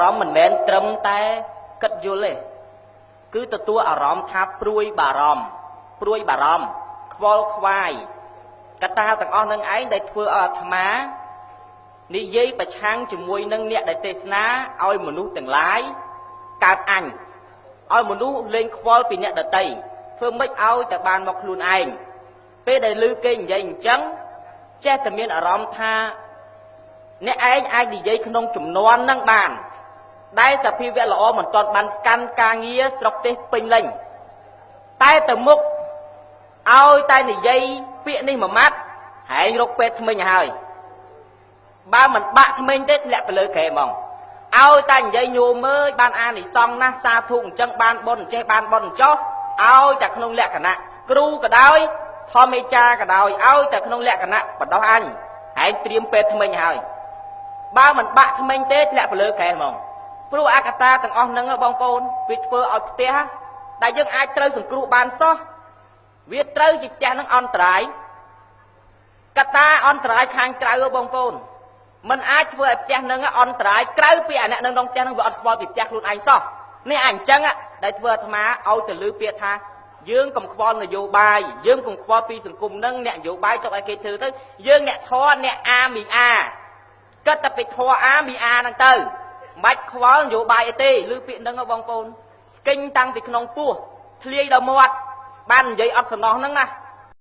រម្មណ៍មិនមែនត្រឹមតែគិតយល់ទេគឺទទួលអារម្មណ៍ថាព្រួយបារម្ភព្រួយបារម្ភខ្វល់ខ្វាយកត្តាទាំងអស់នឹងឯងដែលធ្វើឲ្យអាត្មានិយាយប្រឆាំងជាមួយនឹងអ្នកដែលទេសនាឲ្យមនុស្សទាំងឡាយកើតអញឲ្យមនុស្សលេងខ្វល់ពីអ្នកដតីធ្វើម៉េចឲ្យតែបានមកខ្លួនឯងពេលដែលឮគេនិយាយអញ្ចឹងចេះតែមានអារម្មណ៍ថាអ្នកឯងអាចនិយាយក្នុងចំនួនហ្នឹងបានដែលសភាវៈល្អមិនទាន់បានកាន់ការងារស្រុកទេសពេញលេញតែទៅមុខឲ្យតែនិយាយពាក្យនេះមួយម៉ាត់ហែងរកពេទ្យថ្មិញហើយបើមិនបាក់ថ្មិញទេធ្លាក់ទៅលើក្រែហ្មងឲ្យតែនិយាយញោមអើយបានអានិសង្សណាស់សាធុអញ្ចឹងបានបុណ្យអញ្ចេះបានបុណ្យអញ្ចោះឲ្យតែក្នុងលក្ខណៈគ្រូក៏ដោយធម្មេចាក៏ដោយឲ្យតែក្នុងលក្ខណៈបដោះអញហែងត្រៀមពេទ្យថ្មិញហើយបើមិនបាក់ថ្មិញទេធ្លាក់ទៅលើក្រែហ្មងព្រោះអកតាទាំងអស់ហ្នឹងបងប្អូនវាធ្វើឲ្យផ្ទះដែលយើងអាចត្រូវសង្គ្រោះបានសោះវាត្រូវជាផ្ទះហ្នឹងអន្តរាយកត្តាអន្តរាយខាងក្រៅបងប្អូនมันអាចធ្វើឲ្យផ្ទះហ្នឹងអន្តរាយក្រៅពីអាអ្នកនៅក្នុងផ្ទះហ្នឹងវាអត់ខ្វល់ពីផ្ទះខ្លួនឯងសោះនេះអញ្ចឹងដែលធ្វើអាត្មាឲ្យទៅលើពាក្យថាយើងកុំខ្វល់នយោបាយយើងកុំខ្វល់ពីសង្គមហ្នឹងអ្នកនយោបាយទុកឲ្យគេធ្វើទៅយើងអ្នកធរអ្នកអាមីអាគិតតែពីធរអាមីអាហ្នឹងទៅមិនបាច់ខ្វល់នយោបាយអីទេឬពាក្យហ្នឹងបងប្អូនស្គិញតាំងពីក្នុងពោះធ្លាយដល់មាត់បាននិយាយអត់សំណោះហ្នឹងណា។